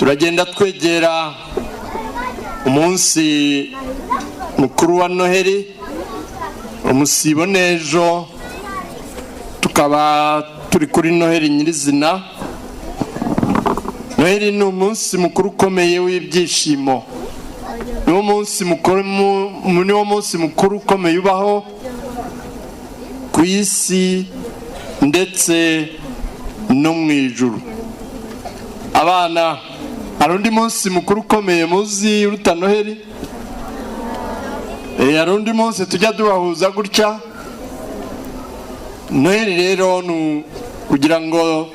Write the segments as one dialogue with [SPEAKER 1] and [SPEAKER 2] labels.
[SPEAKER 1] Turagenda twegera umunsi mukuru wa Noheli, umusibo n'ejo tukaba turi kuri Noheli nyirizina. Noheli ni umunsi mukuru ukomeye w'ibyishimo, niwo munsi mukuru ukomeye ubaho ku isi ndetse no mu ijuru. Abana, hari undi munsi mukuru ukomeye muzi uruta Noheli? Hari undi munsi tujya dubahuza gutya? Noheli rero ni kugira ngo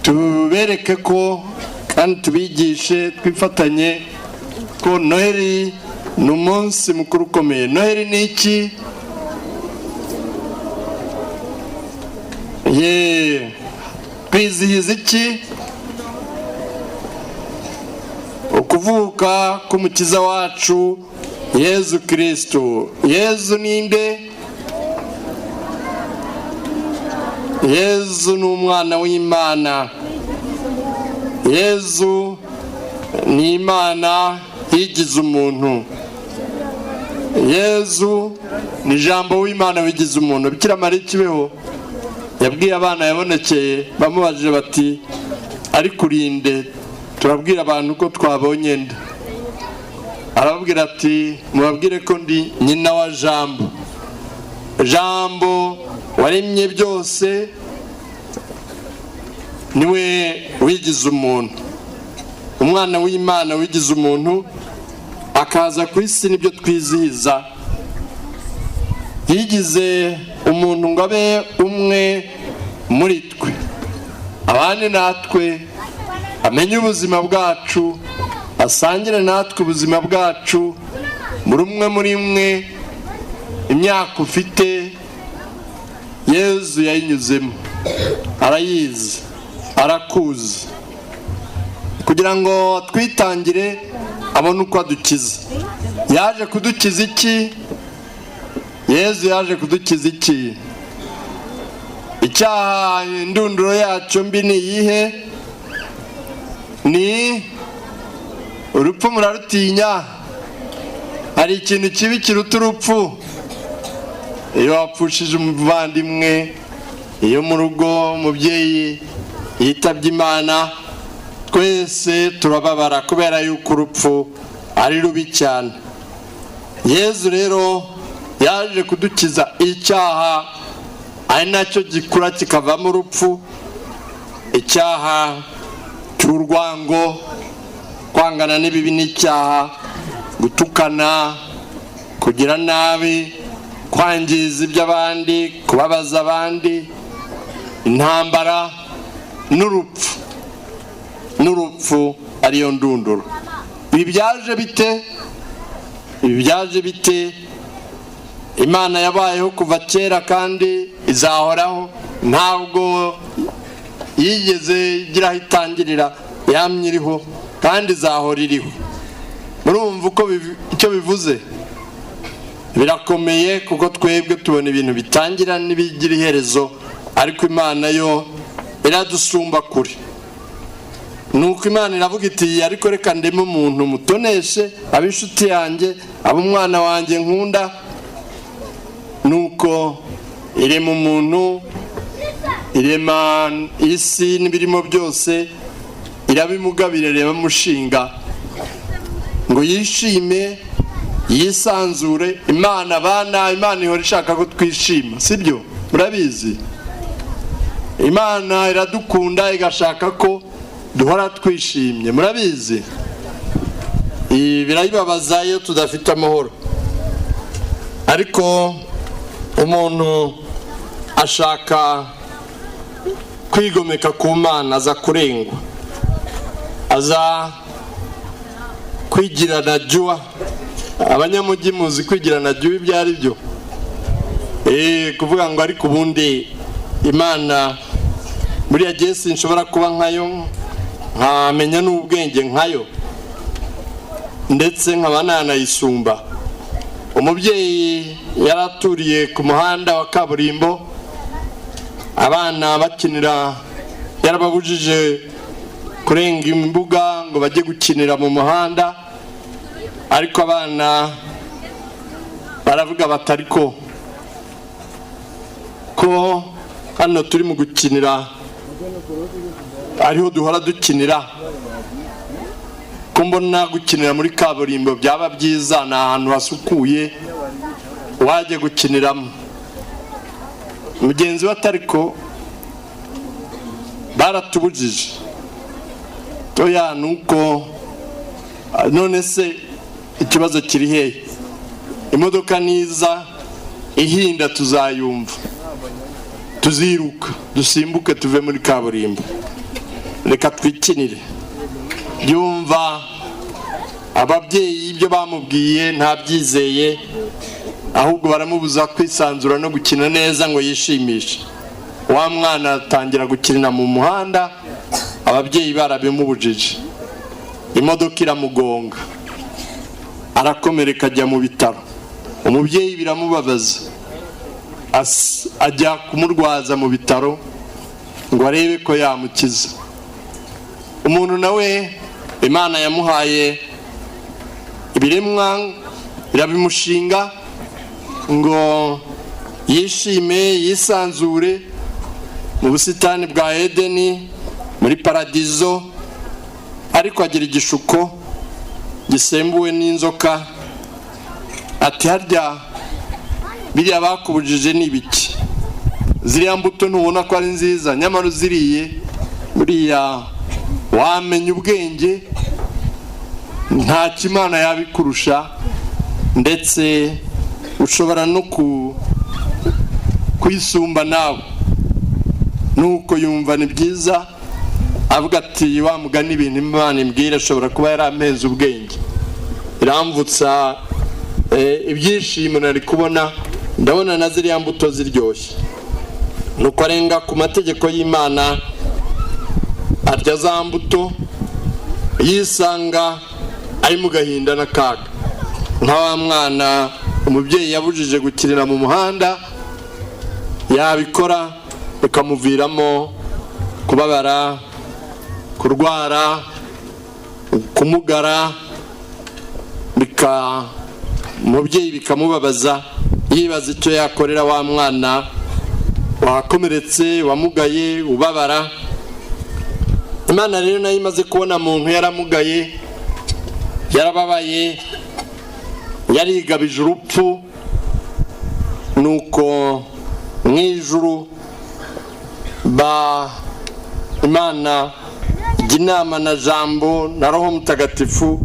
[SPEAKER 1] tubereke ko kandi tubigishe, twifatanye ko Noheli ni umunsi mukuru ukomeye. Noheli ni iki? Ye, twizihiza iki? Ukuvuka k'Umukiza wacu Yezu Kirisitu. Yezu ninde? Yezu ni umwana w'Imana. Yezu ni Imana yigize umuntu. Yezu ni Ijambo w'Imana wigize umuntu. Bikira Mariya Kibeho yabwiye abana yabonekeye, bamubajije bati: "Ariko urinde? Turabwira abantu ko twabonye nde?" Arababwira ati: "Mubabwire ko ndi nyina wa Jambo. Jambo waremye byose niwe wigize umuntu, umwana w'Imana wigize umuntu akaza ku isi." Nibyo twizihiza. Yigize umuntu ngo abe umwe muri twe, abane natwe, amenye ubuzima bwacu, asangire natwe ubuzima bwacu. Muri umwe muri mwe, imyaka ufite Yezu yayinyuzemo, arayizi, arakuzi, kugira ngo twitangire abone uko adukiza. Yaje kudukiza iki? Yezu yaje kudukiza iki? Icyaha, indunduro yacyo mbi ni iyihe? Ni urupfu. Murarutinya? Hari ikintu kibi kiruta urupfu? Iyo wapfushije umuvandimwe, iyo mu rugo umubyeyi yitabye Imana, twese turababara kubera yuko urupfu ari rubi cyane. Yezu rero yaje kudukiza icyaha, ari nacyo gikura kikavamo urupfu: icyaha cy'urwango, kwangana n'ibibi n'icyaha, gutukana, kugira nabi, kwangiza iby'abandi, kubabaza abandi, intambara n'urupfu, n'urupfu ariyo ndunduro. Ibi byaje bite? Ibi byaje bite? Imana yabayeho kuva kera kandi izahoraho, ntabwo yigeze igira aho itangirira, yamye iriho kandi izahora iriho. Murumva uko icyo bivuze? Birakomeye, kuko twebwe tubona ibintu bitangira n'ibigira iherezo, ariko Imana yo iradusumba kure. Nuko Imana iravuga iti: "Ariko reka ndeme umuntu, mutoneshe, abe inshuti yanjye, abe umwana wanjye nkunda." Nuko irema umuntu, irema isi n'ibirimo byose, irabimugabira, irabimushinga ngo yishime, yisanzure. Imana, bana, Imana ihora ishaka ko twishima, sibyo? Murabizi, Imana iradukunda, igashaka ko duhora twishimye. Murabizi, ibi birayibabaza iyo tudafite amahoro. Ariko umuntu ashaka kwigomeka ku Mana, aza kurengwa, aza kwigirana juwa. Abanyamujyi muzi kwigirana juwa ibyo ari byo? Kuvuga ngo: "Ariko ubundi Imana buriya gihe sinshobora kuba nkayo, nkamenya n'ubwenge nkayo, ndetse nkaba nanayisumba." Umubyeyi yaraturiye ku muhanda wa kaburimbo, abana bakinira, yarababujije Kurenga imbuga ngo bajye gukinira mu muhanda. Ariko abana baravuga bati: "Ariko ko hano turi mu gukinira, ariho duhora dukinira, ko mbona gukinira muri kaburimbo byaba byiza, ni ahantu hasukuye, wajya gukiniramo?" Mugenzi we atariko baratubujije. Toya, nuko none se ikibazo kiri hehe? Imodoka niza ihinda tuzayumva, tuziruka dusimbuke tuve muri kaburimbo, reka twikinire. Yumva ababyeyi ibyo bamubwiye ntabyizeye, ahubwo baramubuza kwisanzura no gukina neza ngo yishimishe. Wa mwana atangira gukinira mu muhanda ababyeyi barabimubujije. Imodoka iramugonga, arakomereka, ajya mu bitaro. Umubyeyi biramubabaza, ajya kumurwaza mu bitaro ngo arebe ko yamukiza. Umuntu nawe Imana yamuhaye ibiremwa, irabimushinga ngo yishime, yisanzure mu busitani bwa Edeni, muri paradizo. Ariko agira igishuko gisembuwe n'inzoka, ati: "Harya biriya bakubujije ni ibiki? Ziriya mbuto ntubona ko ari nziza? Nyamara uziriye buriya wamenya ubwenge, nta Imana yabikurusha, ndetse ushobora no kuyisumba nawe." Nuko yumva ni byiza, avuga ati: "Wa mugani, ibintu Imana imbwira ashobora kuba yarampenze ubwenge, iramvutsa ibyishimo nari kubona, ndabona na ziriya mbuto ziryoshye." Nuko arenga ku mategeko y'Imana, arya za mbuto, yisanga ari mu gahinda n'akaga, nka wa mwana umubyeyi yabujije gukinira mu muhanda, yabikora bikamuviramo kubabara, kurwara, kumugara, bika umubyeyi bikamubabaza, yibaza icyo yakorera wa mwana wakomeretse, wamugaye, ubabara. Imana rero nayo imaze kubona muntu yaramugaye, yarababaye, yarigabije urupfu, nuko mu ijuru ba Imana ijya inama na Jambo na Roho Mutagatifu.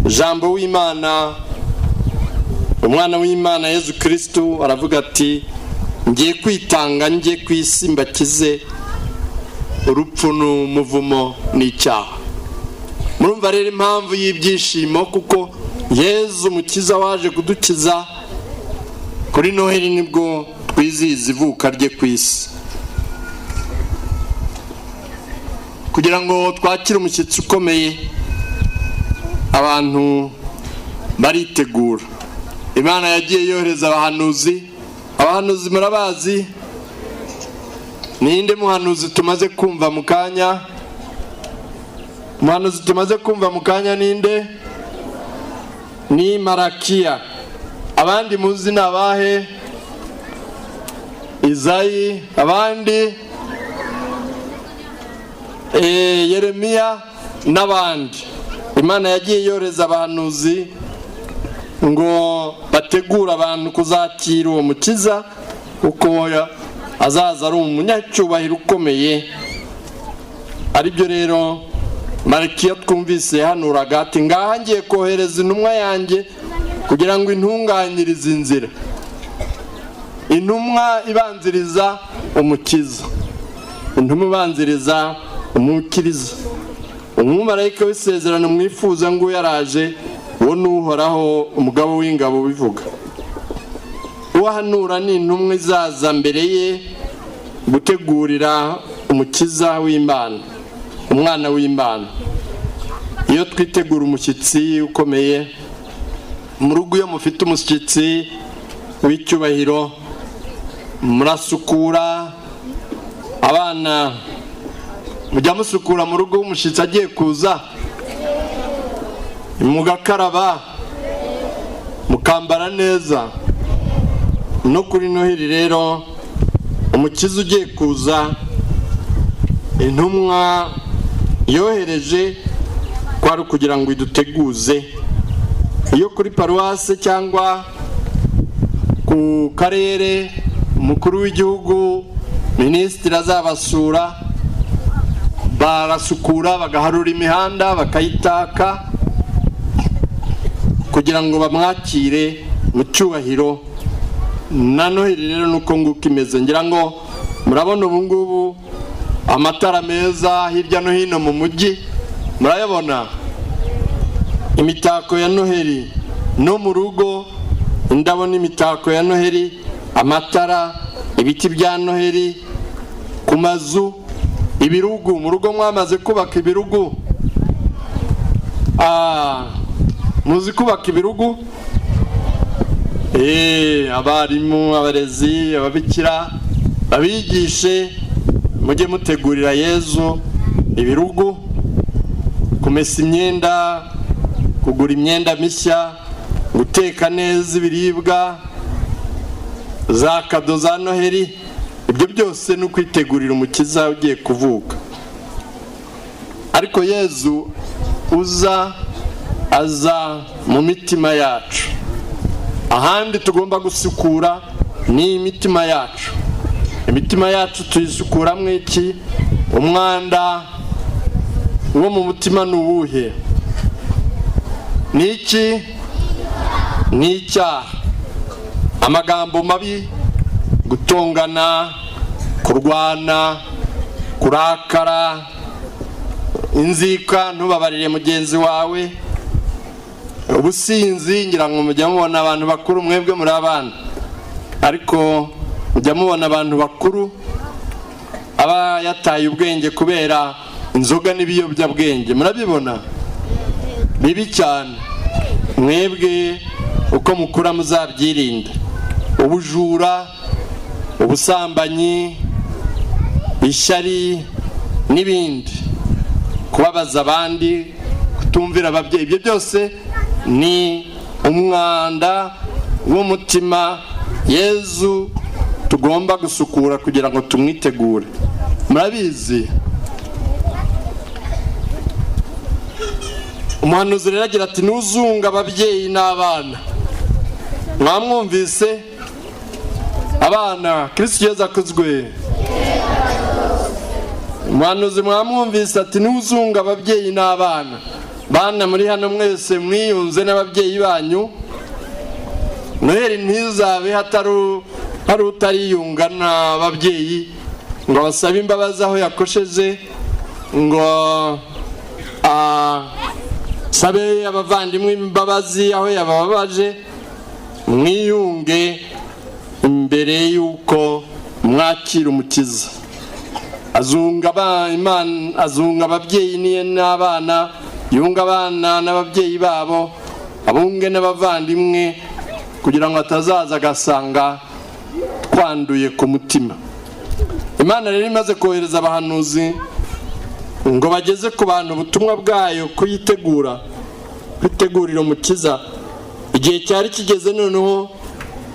[SPEAKER 1] Jambo w'Imana, umwana w'Imana Yezu Kirisitu, aravuga ati: "Ngiye kwitanga, njye ku isi, mbakize urupfu n'umuvumo n'icyaha." Murumva rero impamvu y'ibyishimo, kuko Yezu Umukiza waje kudukiza, kuri Noheli nibwo twizihiza ivuka rye ku isi. Kugira ngo twakire umushyitsi ukomeye, abantu baritegura. Imana yagiye yohereza abahanuzi. Abahanuzi murabazi. Ninde muhanuzi tumaze kumva mu kanya? Umuhanuzi tumaze kumva mu kanya ninde? Ni Marakiya. Abandi muzi ni abahe? Izayi. Abandi? Yeremiya n'abandi. Imana yagiye yohereza abahanuzi ngo bategure abantu kuzakira uwo mukiza, kuko azaza ari umunyacyubahiro ukomeye. Aribyo rero Marakiya twumvise yahanuraga ati: "Ngaha ngiye kohereza intumwa yanjye kugira ngo intunganyirize inzira." Intumwa ibanziriza umukiza, intumwa ibanziriza umukiriza. "Umumarayika w'isezerano mwifuza ngo yaraje, uwo ni Uhoraho umugabo w'ingabo ubivuga." Uwahanura ni intumwa izaza mbere ye gutegurira umukiza w'Imana, umwana w'Imana. Iyo twitegura umushyitsi ukomeye mu rugo, iyo mufite umushyitsi w'icyubahiro, murasukura abana. Mujya musukura mu rugo umushyitsi agiye kuza, mugakaraba, mukambara neza. No kuri Noheli rero, umukiza ugiye kuza, intumwa yohereje kwari ukugira ngo iduteguze. Iyo kuri paruwase cyangwa ku karere umukuru w'igihugu, minisitiri azabasura, barasukura, bagaharura imihanda, bakayitaka kugira ngo bamwakire mu cyubahiro. Na Noheli rero nuko nguko imeze. Ngira ngo murabona ubu ngubu amatara meza hirya no hino mu mujyi, murayabona, imitako ya Noheli no mu rugo, indabo n'imitako ya Noheli, amatara, ibiti bya Noheli ku mazu, ibirugu mu rugo. Mwamaze kubaka ibirugu? Muzi kubaka ibirugu? Abarimu, abarezi, ababikira babigishe, mujye mutegurira Yezu ibirugu. Kumesa imyenda, kugura imyenda mishya, guteka neza ibiribwa, za cadeaux za Noheli, ibyo byose ni ukwitegurira umukiza ugiye kuvuka. Ariko Yezu uza, aza mu mitima yacu. Ahandi tugomba gusukura ni imitima yacu. Imitima yacu tuyisukuramo iki? Umwanda wo mu mutima ni uwuhe? Ni iki? Ni icyaha, amagambo mabi, gutongana, kurwana, kurakara, inzika, ntubabarire mugenzi wawe, ubusinzi. Ngira ngo mujya mubona abantu bakuru, mwebwe muri abana, ariko mujya mubona abantu bakuru aba yataye ubwenge kubera inzoga n'ibiyobyabwenge. Murabibona, bibi cyane. Mwebwe uko mukura muzabyirinda. Ubujura, ubusambanyi, ishyari n'ibindi, kubabaza abandi, kutumvira ababyeyi, ibyo byose ni umwanda w'umutima Yezu tugomba gusukura kugira ngo tumwitegure. Murabizi, umuhanuzi rero agira ati: "Ntuzunga ababyeyi n'abana." Mwamwumvise abana? Kirisitu Yezu akuzwe! Umuhanuzi mwamwumvise, ati: "Ntuzunga ababyeyi n'abana." Bana muri hano mwese mwiyunze n'ababyeyi banyu. Noheli ntizabe hari utariyunga n'ababyeyi ngo basabe imbabazi aho yakosheje, ngo asabe abavandimwe imbabazi aho yabababaje. Mwiyunge imbere y'uko mwakira umukiza. Azunga azunga ababyeyi n'abana, yunga abana n'ababyeyi babo, abunge n'abavandimwe, kugira ngo atazaza agasanga twanduye ku mutima. Imana rero imaze kohereza abahanuzi ngo bageze ku bantu ubutumwa bwayo, kuyitegura, kwitegurira umukiza, igihe cyari kigeze noneho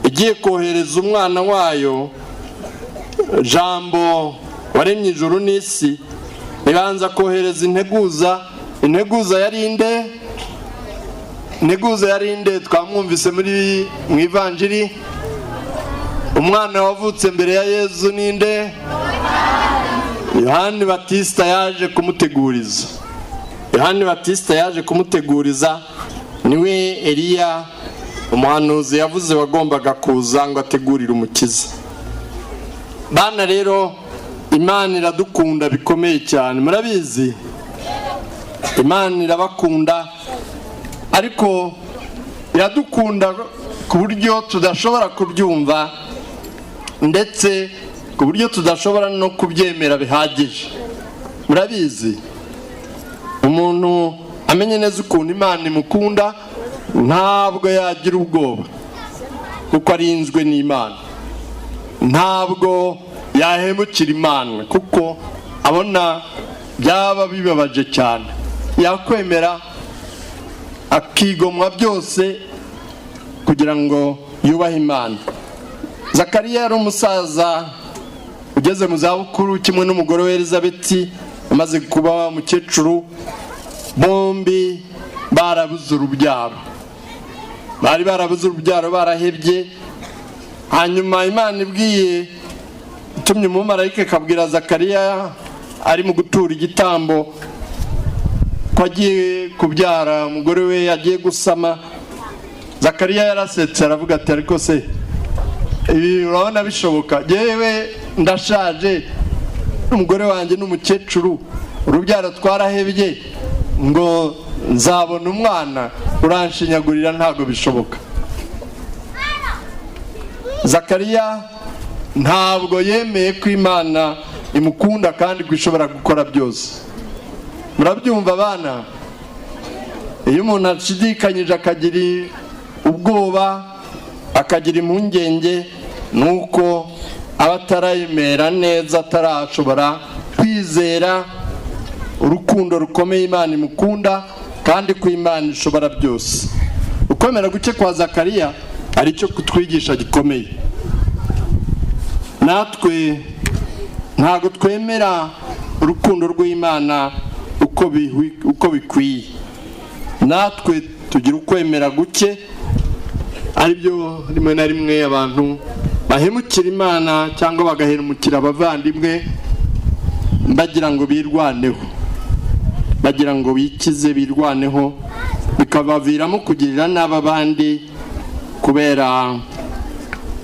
[SPEAKER 1] igiye kohereza umwana wayo, Jambo waremye ijuru n'isi. Ibanza kohereza integuza. Integuza yari inde? Integuza yari inde? Twamwumvise muri mu ivanjiri. Umwana wavutse mbere ya Yezu ninde? Yohani Batisita yaje kumuteguriza. Yohani Batisita yaje kumuteguriza, niwe Eliya umuhanuzi yavuze wagombaga kuza ngo ategurire umukiza. Bana rero, Imana iradukunda bikomeye cyane, murabizi. Imana irabakunda, ariko iradukunda ku buryo tudashobora kubyumva, ndetse ku buryo tudashobora no kubyemera bihagije. Murabizi, umuntu amenye neza ukuntu Imana imukunda, ntabwo yagira ubwoba kuko arinzwe n'Imana. Ntabwo yahemukira Imana kuko abona Byaba bibabaje cyane. Yakwemera akigomwa byose kugira ngo yubahe Imana. Zakariya yari umusaza ugeze mu zabukuru, kimwe n'umugore we Elizabeti amaze kuba umukecuru. Bombi barabuze urubyaro, bari barabuze urubyaro, barahebye. Hanyuma Imana ibwiye, itumye umumarayika akabwira Zakariya ari mu gutura igitambo ko agiye kubyara, umugore we agiye gusama. Zakariya yarasetse, aravuga ati: "Ariko se ibi urabona bishoboka? Yewe, ndashaje, umugore wanjye ni umukecuru, urubyaro twarahebye, ngo nzabona umwana? Uranshinyagurira, ntabwo bishoboka." Zakariya ntabwo yemeye ko Imana imukunda kandi ko ishobora gukora byose. Murabyumva abana? Iyo umuntu ashidikanyije, akagira ubwoba, akagira impungenge, ni uko aba atarayemera neza, atarashobora kwizera urukundo rukomeye Imana imukunda kandi ko Imana ishobora byose. Ukwemera guke kwa Zakariya hari icyo kutwigisha gikomeye. Natwe ntabwo twemera urukundo rw'Imana uko bikwiye. Natwe tugira ukwemera guke, aribyo rimwe na rimwe abantu bahemukira Imana cyangwa bagahemukira abavandimwe, bagira ngo birwaneho, bagira ngo bikize, birwaneho, bikabaviramo kugirira nabi abandi, kubera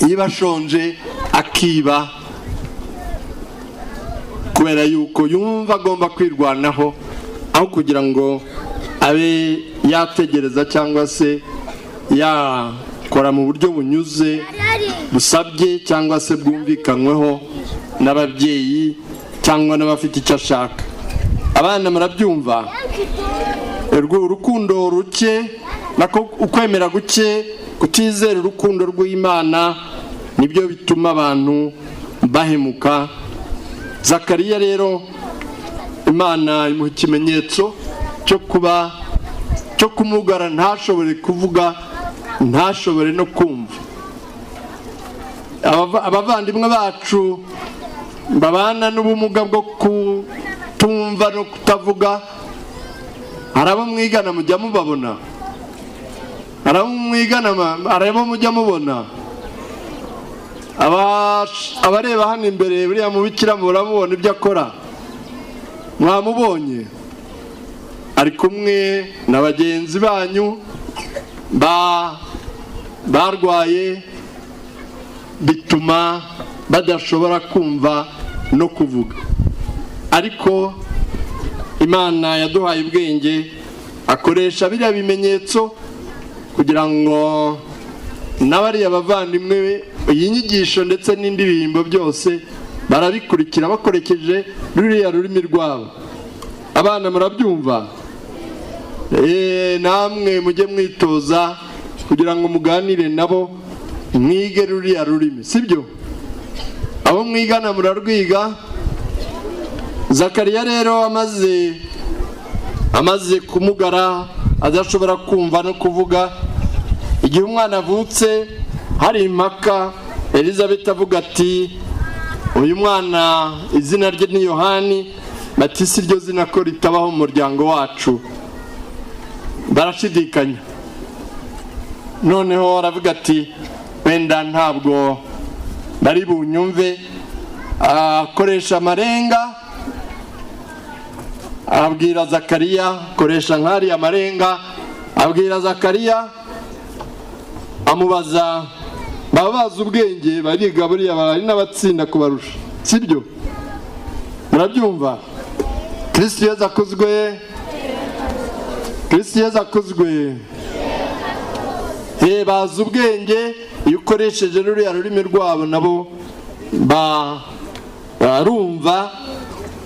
[SPEAKER 1] iyo ashonje akiba, kubera yuko yumva agomba kwirwanaho, aho kugira ngo abe yategereza cyangwa se yakora mu buryo bunyuze busabye cyangwa se bwumvikanyweho n'ababyeyi cyangwa n'abafite icyo ashaka. Abana, murabyumva? Urukundo ruke nako ukwemera guke, kutizera urukundo rw'Imana, nibyo bituma abantu bahemuka. Zakariya rero Imana imuha ikimenyetso cyo kuba cyo kumugara, ntashobore kuvuga, ntashobore no kumva. Abavandimwe bacu babana n'ubumuga bwo kutumva no kutavuga, hari abo mwigana mujya mubabona? Hari abo mwigana? Hari abo mujya mubona? Abareba hano imbere, buriya mubikira muramubona ibyo akora? Mwamubonye ari kumwe na bagenzi banyu barwaye, bituma badashobora kumva no kuvuga. Ariko Imana yaduhaye ubwenge, akoresha biriya bimenyetso kugira ngo n'abariya bavandimwe iyi nyigisho ndetse n'indirimbo byose barabikurikira bakoresheje ruriya rurimi rwabo. Abana, murabyumva? Namwe mujye mwitoza kugira ngo muganire nabo, mwige ruriya rurimi, sibyo? Abo mwigana murarwiga. Zakariya rero amaze kumugara, adashobora kumva no kuvuga, igihe umwana avutse hari impaka. Elizabeth avuga ati: "Uyu mwana izina rye ni Yohani." Bati: "Si ryo zina ko ritabaho mu muryango wacu?" Barashidikanya. Noneho aravuga ati: "Wenda ntabwo bari bunyumve." Akoresha amarenga, abwira Zakariya, akoresha nk'ariya amarenga, abwira Zakariya, amubaza. Baba bazi ubwenge, bariga buriya, bari n'abatsinda kubarusha, sibyo? Murabyumva? Kirisitu Yezu akuzwe! Kirisitu Yezu akuzwe! Bazi ubwenge. Iyo ukoresheje ruriya rurimi rwabo, nabo barumva,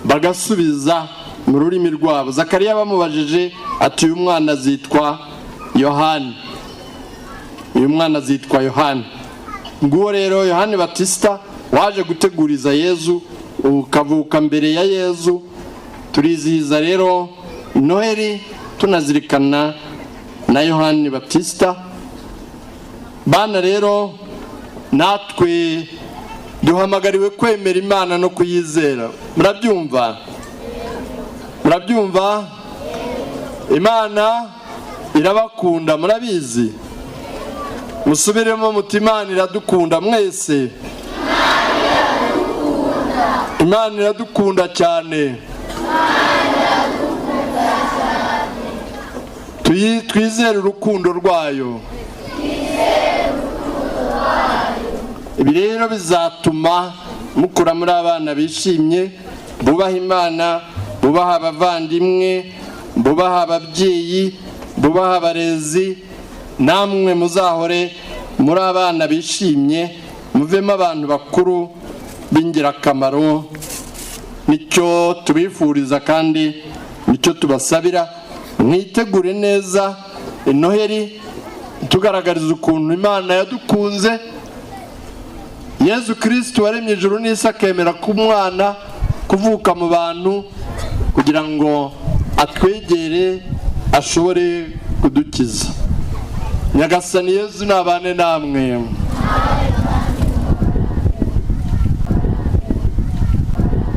[SPEAKER 1] bagasubiza mu rurimi rwabo. Zakariya bamubajije ati: "Uyu mwana azitwa Yohani, uyu mwana azitwa Yohani." Nguwo rero Yohani Batisita waje guteguriza Yezu, ukavuka mbere ya Yezu. Turizihiza rero Noheli tunazirikana na Yohani Baptista. Bana rero, natwe duhamagariwe kwemera Imana no kuyizera. Murabyumva? Murabyumva? Imana irabakunda, murabizi. Musubiremo muti: "Imana iradukunda." Mwese, Imana iradukunda cyane. Twizere urukundo rwayo. Ibi rero bizatuma mukura muri abana bishimye, bubaha Imana, bubaha abavandimwe, bubaha ababyeyi, bubaha abarezi. Namwe muzahore muri abana bishimye, muvemo abantu bakuru b'ingirakamaro. Nicyo tubifuriza kandi nicyo tubasabira. Mwitegure neza Noheli, tugaragariza ukuntu Imana yadukunze. Yezu Kirisitu waremye ijuru n'isi akemera ku mwana kuvuka mu bantu kugira ngo atwegere, ashobore kudukiza. Nyagasani Yezu nabane namwe.